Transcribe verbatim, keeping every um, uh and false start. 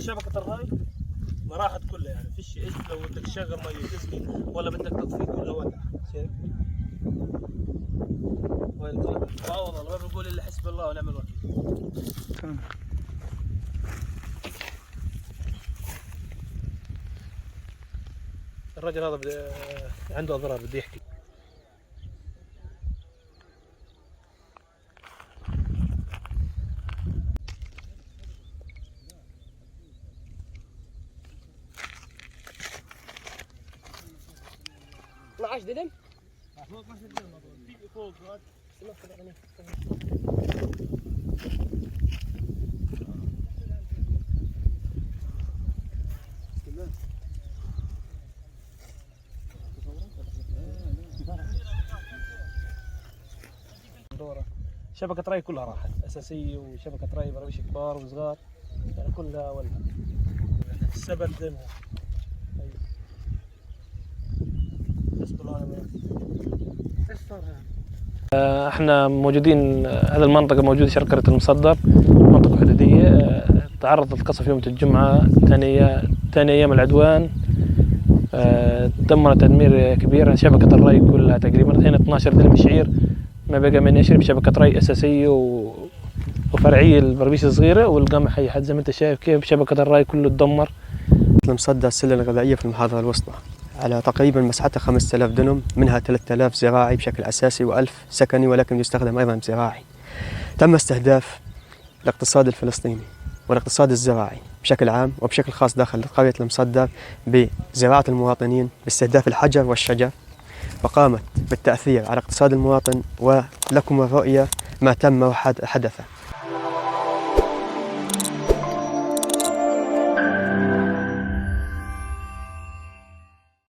شبكة الري ما راحت كلها، يعني فيش إيش لو بدك تشغل مية تسقي ولا بدك تطفي كله ولع. شايف؟ وين طلع؟ آه والله، ما بنقول إلا حسبي الله ونعم الوكيل. تمام. الرجل هذا بد-، عنده أضرار، بده يحكي. اثناعش دلم؟ شبكة ري كلها راحت، أساسية وشبكة ري براميش كبار وصغار، يعني كلها ولع. السبب زي ما هو. أيوة. بس بالله أنا ما، إيش صار هنا؟ آه، احنا موجودين، آه، هذه المنطقة موجودة شرق قرية المصدر، منطقة حدودية. آه، تعرضت للقصف يوم الجمعة، ثاني، ثاني أيام العدوان. آه، دمرت تدمير كبير شبكة الري كلها تقريبًا، الحين اثناعش دلم شعير ما بقى من يشرب، شبكة ري أساسية و-، وفرعية البربيش الصغيرة والقمح أي حد، زي ما أنت شايف كيف شبكة الري كله تدمر. المصدر السلة الغذائية في المحافظة الوسطى على تقريبًا مساحتها خمسة آلاف دنم، منها ثلاثة آلاف زراعي بشكل أساسي وألف سكني، ولكن يستخدم أيضًا زراعي. تم استهداف الاقتصاد الفلسطيني والاقتصاد الزراعي بشكل عام وبشكل خاص داخل قرية المصدر بزراعة المواطنين باستهداف الحجر والشجر، وقامت بالتأثير على اقتصاد المواطن، ولكم الرؤية ما تم وحد-، حدث.